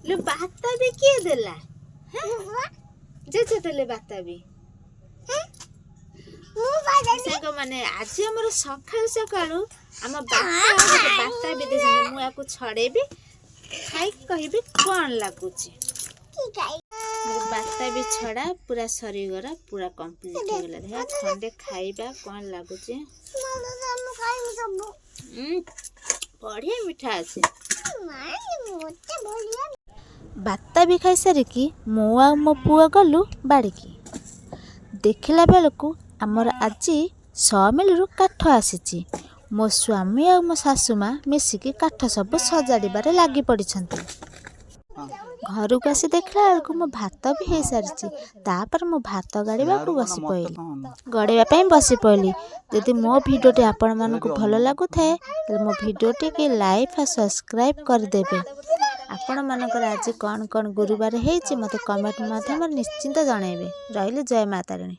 ଲୋ, ବାତାବି କିଏ ଦେଲା? ଜେଜେ ଦେଲେ ବାତାବି। ସାଙ୍ଗମାନେ, ଆଜି ଆମର ସକାଳୁ ସକାଳୁ ଆମ ବାପା ଗୋଟେ ବାତାବି ଦେଇଛନ୍ତି। ମୁଁ ୟାକୁ ଛଡ଼େଇବି, ଖାଇକି କହିବି କ'ଣ ଲାଗୁଛି। ମୋର ବାତାବି ଛଡ଼ା ପୁରା ସରିଗଲା, ପୁରା କମ୍ପ୍ଲିଟ୍ ହେଇଗଲା। ଦେଖିବା ଖଣ୍ଡେ ଖାଇବା, କ'ଣ ଲାଗୁଛି। ବଢ଼ିଆ ମିଠା ଅଛି। ବାତାବି ଖାଇସାରିକି ମୁଁ ଆଉ ମୋ ପୁଅ ଗଲୁ ବାଡ଼ିକି। ଦେଖିଲା ବେଳକୁ ଆମର ଆଜି ସମିଲରୁ କାଠ ଆସିଛି। ମୋ ସ୍ୱାମୀ ଆଉ ମୋ ଶାଶୁ ମା ମିଶିକି କାଠ ସବୁ ସଜାଡ଼ିବାରେ ଲାଗି ପଡ଼ିଛନ୍ତି। ଘରକୁ ଆସି ଦେଖିଲା ବେଳକୁ ମୋ ଭାତ ବି ହେଇସାରିଛି। ତାପରେ ମୁଁ ଭାତ ଗାଳିବାକୁ ବସି ପଡ଼ିଲି, ଗଡ଼େଇବା ପାଇଁ ବସି ପଡ଼ିଲି। ଯଦି ମୋ ଭିଡ଼ିଓଟି ଆପଣମାନଙ୍କୁ ଭଲ ଲାଗୁଥାଏ, ତାହେଲେ ମୋ ଭିଡ଼ିଓଟିକି ଲାଇକ୍ ଆଉ ସବସ୍କ୍ରାଇବ୍ କରିଦେବେ। ଆପଣମାନଙ୍କର ଆଜି କ'ଣ କ'ଣ ଗୁରୁବାର ହେଇଛି, ମୋତେ କମେଣ୍ଟ ମାଧ୍ୟମରେ ନିଶ୍ଚିନ୍ତ ଜଣାଇବେ। ରହିଲି, ଜୟ ମା ତାରିଣୀ।